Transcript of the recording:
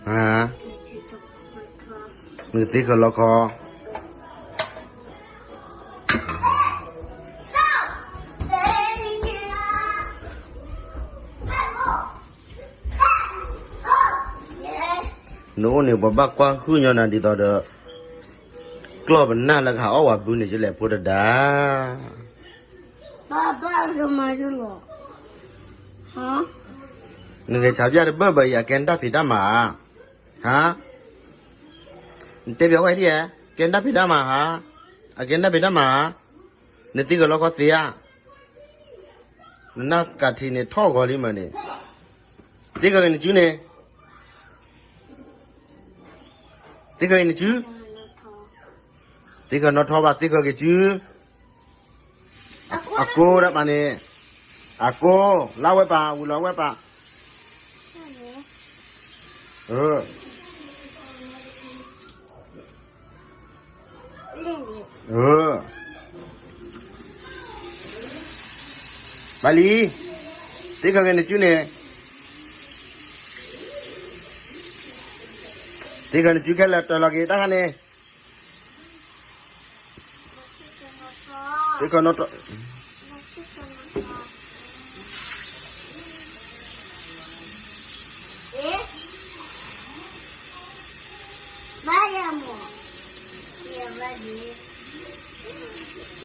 ဟါ, နကသ့ဃၢၤလီခီ, နအိၣ်န့ၣ် ပှၤဘၣ်ကွၢ်ဟုၣ်ညီနၤဒ်သိးဒီး ကျီၢ်ပနၢ်လၢကဟးအီၣ်ဝဲဘုန့ၣ် ယလဲၤဖိတဒါ. နဂဲၤဆးပၠၣ်တဘၢၣ်ဘၢၣ်အံၤ အကဲနတၢ်ဖံးတၢ်မၤဧါ, ဟါ, နတဲပျီဝဲဒ်ဧါ, ကဲနတၢ်ဖံးတၢ်မၤဧါ, အကဲနတၢ်ဖံးတၢ်မၤဧါ, နသ့ဃၢၤလီခီသ့ဧါ, နနၢ်ကးထံးန့ၣ်ထီၣ်ဂီၤလံမ့ၢ်န့ၣ်, သ့ဃၢၤက့ၤနစုန့ၣ် သ့ဃၢၤက့ၤနစု, သ့ဃၢၤနီၣ်ထီဘၣ် သ့ဃၢၤက့ၤစု, အကိဒၣ်ပာ်န့ၣ်, အကိ, လၢဝဲပာ် ဝံၤလီၤဝဲပာ်, ဘၣ်လံ, သ့ဃၢၤက့ၤနစုန့ၣ်, သ့ဃၢၤနစုခဲလၢာ်တၢ်လီၤက့ၤတၢ်ခါန့ၣ်, သ့ဃၢၤနီၣ်ထီ